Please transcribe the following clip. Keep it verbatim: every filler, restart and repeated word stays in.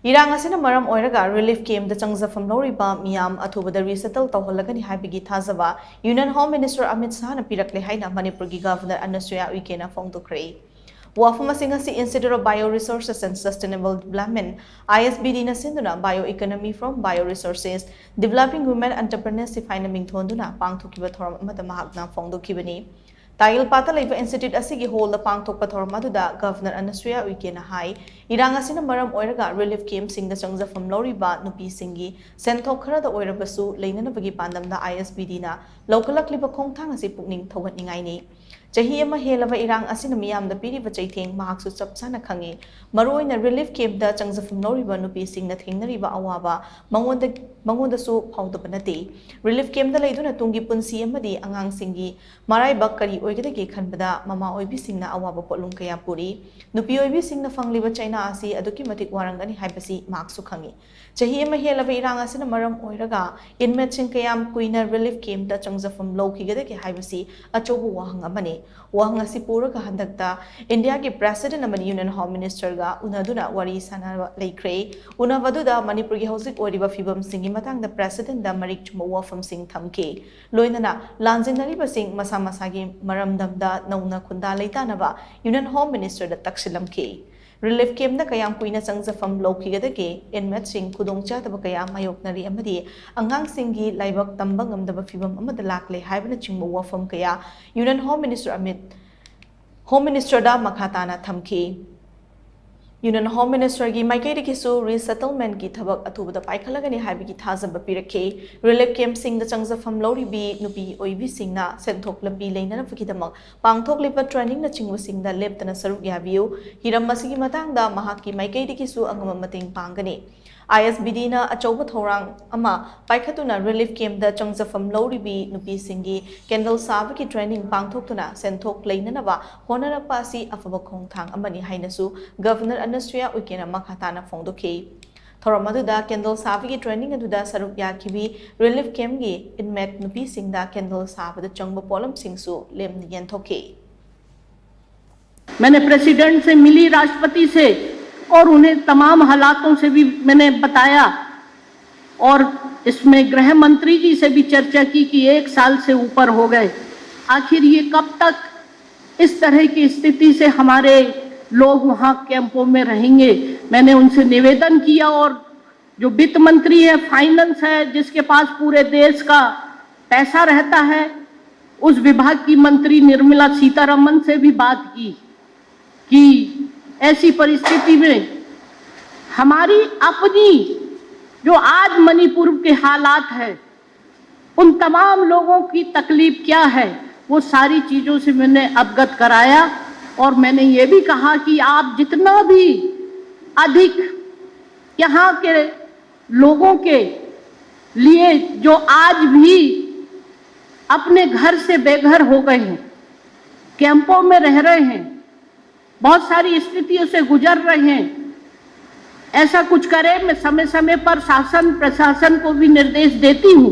ꯏꯔꯥꯡ ꯑꯁꯤꯅ ꯃꯔꯝ ꯑꯣꯏꯔꯒ ꯔꯤꯂꯤꯐ ꯀꯦꯝꯞꯇ ꯆꯪꯖꯐꯝ ꯂꯧꯔꯤꯕ ꯃꯤꯌꯥꯝ ꯑꯊꯨꯕꯗ ꯔꯤꯁꯦꯇꯜ ꯇꯧꯍꯜꯂꯒꯅꯤ ꯍꯥꯏꯕꯒꯤ ꯊꯥꯖꯕ ꯌꯨꯅꯤꯌꯟ ꯍꯣꯝ ꯃꯤꯅꯤꯁꯇꯔ ꯑꯃꯤꯠ ꯁꯥꯍꯅ ꯄꯤꯔꯛꯂꯦ ꯍꯥꯏꯅ ꯃꯅꯤꯄꯨꯔꯒꯤ ꯒꯚꯔꯅꯔ ꯑꯅꯁꯨꯌꯥ ꯎꯏꯀꯦꯅ ꯐꯣꯡꯗꯣꯛꯈ꯭ꯔꯦ꯫ ꯋꯥꯐꯝꯁꯤꯡ ꯑꯁꯤ Institute of Bio Resources and Sustainable Development, ISBDꯅ ꯁꯤꯟꯗꯨꯅ Bio Economy from Bio Resources, Developing Women Entrepreneurship ꯍꯥꯏꯅ ꯃꯤꯡꯊꯣꯟꯗꯨꯅ ꯄꯥꯡꯊꯣꯛꯈꯤꯕ ꯊꯧꯔꯝ ꯑꯃꯗ ꯃꯍꯥꯛꯅ ꯐꯣꯡꯗꯣꯛꯈꯤꯕꯅꯤ꯫ ꯇꯥꯌꯦꯜꯄꯥꯠꯇ ꯂꯩꯕ ꯏꯟꯁꯇꯤꯇ꯭ꯌꯨꯠ ꯑꯁꯤꯒꯤ ꯍꯣꯜꯗ ꯄꯥꯡꯊꯣꯛꯄ ꯊꯧꯔꯝ ꯑꯗꯨꯗ ꯒꯚꯔꯅꯔ ꯑꯅꯁꯨꯌꯥ ꯎꯏꯀꯦꯅ ꯍꯥꯏ, ꯏꯔꯥꯡ ꯑꯁꯤꯅ ꯃꯔꯝ ꯑꯣꯏꯔꯒ ꯔꯤꯂꯤꯐ ꯀꯦꯝꯞꯁꯤꯡꯗ ꯆꯪꯖꯐꯝ ꯂꯧꯔꯤꯕ ꯅꯨꯄꯤꯁꯤꯡꯒꯤ ꯁꯦꯟꯊꯣꯛ ꯈꯔꯗ ꯑꯣꯏꯔꯕꯁꯨ ꯂꯩꯅꯅꯕꯒꯤ ꯄꯥꯟꯗꯝꯗ ISBDꯅ ꯂꯧꯈꯠꯂꯛꯂꯤꯕ ꯈꯣꯡꯊꯥꯡ ꯑꯁꯤ ꯄꯨꯛꯅꯤꯡ ꯊꯧꯒꯠꯅꯤꯡꯉꯥꯏꯅꯤ꯫ ꯆꯍꯤ ꯑꯃ ꯍꯦꯜꯂꯕ ꯏꯔꯥꯡ ꯑꯁꯤꯅ ꯃꯤꯌꯥꯝꯗ ꯄꯤꯔꯤꯕ ꯆꯩꯊꯦꯡ ꯃꯍꯥꯛꯁꯨ ꯆꯞ ꯆꯥꯅ ꯈꯪꯏ꯫ ꯃꯔꯨꯑꯣꯏꯅ ꯔꯤꯂꯤꯐ ꯀꯦꯝꯞꯇ ꯆꯪꯖꯐꯝ ꯂꯧꯔꯤꯕ ꯅꯨꯄꯤꯁꯤꯡꯅ ꯊꯦꯡꯅꯔꯤꯕ ꯑꯋꯥꯕ ꯃꯉꯣꯟꯗ, ꯃꯉꯣꯟꯗꯁꯨ ꯐꯥꯎꯗꯕ ꯅꯠꯇꯦ꯫ ꯔꯤꯂꯤꯐ ꯀꯦꯝꯞꯇ ꯂꯩꯗꯨꯅ ꯇꯨꯡꯒꯤ ꯄꯨꯟꯁꯤ ꯑꯃꯗꯤ ꯑꯉꯥꯡꯁꯤꯡꯒꯤ ꯃꯔꯥꯏꯕꯛ ꯀꯔꯤ ꯑꯣꯏꯒꯗꯒꯦ ꯈꯟꯕꯗ ꯃꯃꯥ ꯑꯣꯏꯕꯤꯁꯤꯡꯅ ꯑꯋꯥꯕ ꯄꯣꯠꯂꯨꯝ ꯀꯌꯥ ꯄꯨꯔꯤ꯫ ꯅꯨꯄꯤ ꯑꯣꯏꯕꯤꯁꯤꯡꯅ ꯐꯪꯂꯤꯕ ꯆꯩꯅꯥ ꯑꯁꯤ ꯑꯗꯨꯛꯀꯤ ꯃꯇꯤꯛ ꯋꯥꯔꯝꯒꯅꯤ ꯍꯥꯏꯕꯁꯤ ꯃꯍꯥꯛꯁꯨ ꯈꯪꯏ꯫ ꯆꯍꯤ ꯑꯃ ꯍꯦꯜꯂꯕ ꯏꯔꯥꯡ ꯑꯁꯤꯅ ꯃꯔꯝ ꯑꯣꯏꯔꯒ ꯏꯟꯃꯦꯠꯁꯤꯡ ꯀꯌꯥꯝ ꯀꯨꯏꯅ ꯔꯤꯂꯤꯐ ꯀꯦꯝꯞꯇ ꯆꯪꯖꯐꯝ ꯂꯧꯈꯤꯒꯗꯒꯦ ꯍꯥꯏꯕꯁꯤ ꯑꯆꯧꯕ ꯋꯥꯍꯪ ꯑꯃꯅꯤ꯫ ꯋꯥꯍꯪ ꯑꯁꯤ ꯄꯨꯔꯒ ꯍꯟꯗꯛꯇ ꯏꯟꯗꯤꯌꯥꯒꯤ ꯄ꯭ꯔꯦꯁꯤꯗꯦꯟꯠ ꯑꯃꯗꯤ ꯌꯨꯅꯤꯌꯟ ꯍꯣꯝ ꯃꯤꯅꯤꯁꯇꯔꯒ ꯎꯅꯗꯨꯅ ꯋꯥꯔꯤ ꯁꯥꯅꯕ ꯂꯩꯈ꯭ꯔꯦ꯫ ꯎꯅꯕ ꯑꯗꯨꯗ ꯃꯅꯤꯄꯨꯔꯒꯤ ꯍꯧꯖꯤꯛ ꯑꯣꯏꯔꯤꯕ ꯐꯤꯕꯝꯁꯤꯡꯒꯤ ꯃꯇꯥꯡꯗ ꯄ꯭ꯔꯦꯁꯤꯗꯦꯟꯠꯗ ꯃꯔꯤꯛ ꯆꯨꯝꯕ ꯋꯥꯐꯝꯁꯤꯡ ꯊꯝꯈꯤ꯫ ꯂꯣꯏꯅꯅ ꯂꯥꯟꯖꯦꯟꯅꯔꯤꯕꯁꯤꯡ ꯃꯁꯥ ꯃꯁꯥꯒꯤ ꯃꯔꯝꯗꯝꯗ ꯅꯧꯅ ꯈꯨꯟꯗꯥ ꯂꯩꯇꯥꯅꯕ ꯌꯨꯅꯤꯌꯟ ꯍꯣꯝ ꯃꯤꯅꯤꯁꯇꯔꯗ ꯇꯛꯁꯤꯜꯂꯝꯈꯤ꯫ ꯔꯤꯂꯤꯐ ꯀꯦꯝꯞꯇ ꯀꯌꯥꯝ ꯀꯨꯏꯅ ꯆꯪꯖꯐꯝ ꯂꯧꯈꯤꯒꯗꯒꯦ? ꯏꯟꯃꯦꯠꯁꯤꯡ ꯈꯨꯗꯣꯡꯆꯥꯗꯕ ꯀꯌꯥ ꯃꯥꯌꯣꯛꯅꯔꯤ ꯑꯃꯗꯤ ꯑꯉꯥꯡꯁꯤꯡꯒꯤ ꯂꯥꯏꯕꯛ ꯇꯝꯕ ꯉꯝꯗꯕ ꯐꯤꯕꯝ ꯑꯃꯗ ꯂꯥꯛꯂꯦ ꯍꯥꯏꯕꯅꯆꯤꯡꯕ ꯋꯥꯐꯝ ꯀꯌꯥ union home minister Amit, home ꯃꯤꯅꯤꯁꯇꯔꯗ ꯃꯈꯥ ꯇꯥꯅ ꯊꯝꯈꯤ꯫ ꯌꯨꯅꯤꯌꯟ ꯍꯣꯝ ꯃꯤꯅꯤꯁꯇꯔꯒꯤ ꯃꯥꯏꯀꯩꯗꯒꯤꯁꯨ ꯔꯤꯁꯦꯇꯜꯃꯦꯟꯠꯀꯤ ꯊꯕꯛ ꯑꯊꯨꯕꯗ ꯄꯥꯏꯈꯠꯂꯒꯅꯤ ꯍꯥꯏꯕꯒꯤ ꯊꯥꯖꯕ ꯄꯤꯔꯛꯈꯤ꯫ ꯔꯤꯂꯤꯐ ꯀꯦꯝꯞꯁꯤꯡꯗ ꯆꯪꯖꯐꯝ ꯂꯧꯔꯤꯕꯤ ꯅꯨꯄꯤ ꯑꯣꯏꯕꯤꯁꯤꯡꯅ ꯁꯦꯟꯊꯣꯛ ꯂꯝꯕꯤ ꯂꯩꯅꯅꯕꯒꯤꯗꯃꯛ ꯄꯥꯡꯊꯣꯛꯂꯤꯕ ꯇ꯭ꯔꯦꯅꯤꯡꯅꯆꯤꯡꯕꯁꯤꯡꯗ ꯂꯦꯞꯇꯅ ꯁꯔꯨꯛ ꯌꯥꯕꯤꯌꯨ꯫ ꯍꯤꯔꯝ ꯑꯁꯤꯒꯤ ꯃꯇꯥꯡꯗ ꯃꯍꯥꯛꯀꯤ ꯃꯥꯏꯀꯩꯗꯒꯤꯁꯨ ꯑꯉꯝꯕ ꯃꯇꯦꯡ ꯄꯥꯡꯒꯅꯤ꯫ ISBDꯅ ꯑꯆꯧꯕ ꯊꯧꯔꯥꯡ ꯑꯃ ꯄꯥꯏꯈꯠꯇꯨꯅ ꯔꯤꯂꯤꯐ ꯀꯦꯝꯞꯇ ꯆꯪꯖꯐꯝ ꯂꯧꯔꯤꯕꯤ ꯅꯨꯄꯤꯁꯤꯡꯒꯤ ꯀꯦꯟꯗꯜ ꯁꯥꯕꯒꯤ ꯇ꯭ꯔꯦꯅꯤꯡ ꯄꯥꯡꯊꯣꯛꯇꯨꯅ ꯁꯦꯟꯊꯣꯛ ꯂꯩꯅꯅꯕ ꯍꯣꯠꯅꯔꯛꯄ ꯑꯁꯤ ꯑꯐꯕ ꯈꯣꯡꯊꯥꯡ ꯑꯃꯅꯤ ꯍꯥꯏꯅꯁꯨ ꯒꯚꯔꯅꯔ ꯑꯅꯁꯨꯌꯥ ꯎꯏꯀꯦꯅ ꯃꯈꯥ ꯇꯥꯅ ꯐꯣꯡꯗꯣꯛꯈꯤ꯫ ꯊꯧꯔꯝ ꯑꯗꯨꯗ ꯀꯦꯟꯗꯜ ꯁꯥꯕꯒꯤ ꯇ꯭ꯔꯦꯅꯤꯡ ꯑꯗꯨꯗ ꯁꯔꯨꯛ ꯌꯥꯈꯤꯕꯤ ꯔꯤꯂꯤꯐ ꯀꯦꯝꯞꯀꯤ ꯏꯟꯃꯦꯠ ꯅꯨꯄꯤꯁꯤꯡꯗ ꯀꯦꯟꯗꯜ ꯁꯥꯕꯗ ꯆꯪꯕ ꯄꯣꯠꯂꯝꯁꯤꯡꯁꯨ ꯂꯦꯝꯅ ꯌꯦꯟꯊꯣꯛꯈꯤ꯫ मैंने प्रेसिडेंट से मिली, राष्ट्रपति से, और उन्हें तमाम हालातों से भी मैंने बताया और इसमें गृह मंत्री जी से भी चर्चा की कि एक साल से ऊपर हो गए, आखिर ये कब तक इस तरह की स्थिति से हमारे लोग वहाँ कैंपों में रहेंगे। मैंने उनसे निवेदन किया और जो वित्त मंत्री है, फाइनेंस है, जिसके पास पूरे देश का पैसा रहता है, उस विभाग की मंत्री निर्मला सीतारमन से भी बात की कि ऐसी परिस्थिति में हमारी अपनी जो आज मणिपुर के हालात है, उन तमाम लोगों की तकलीफ क्या है, वो सारी चीज़ों से मैंने अवगत कराया। और मैंने ये भी कहा कि आप जितना भी अधिक यहाँ के लोगों के लिए जो आज भी अपने घर से बेघर हो गए हैं, कैंपों में रह रहे हैं, बहुत सारी स्थितियों से गुजर रहे हैं, ऐसा कुछ करें। मैं समय समय पर शासन प्रशासन को भी निर्देश देती हूँ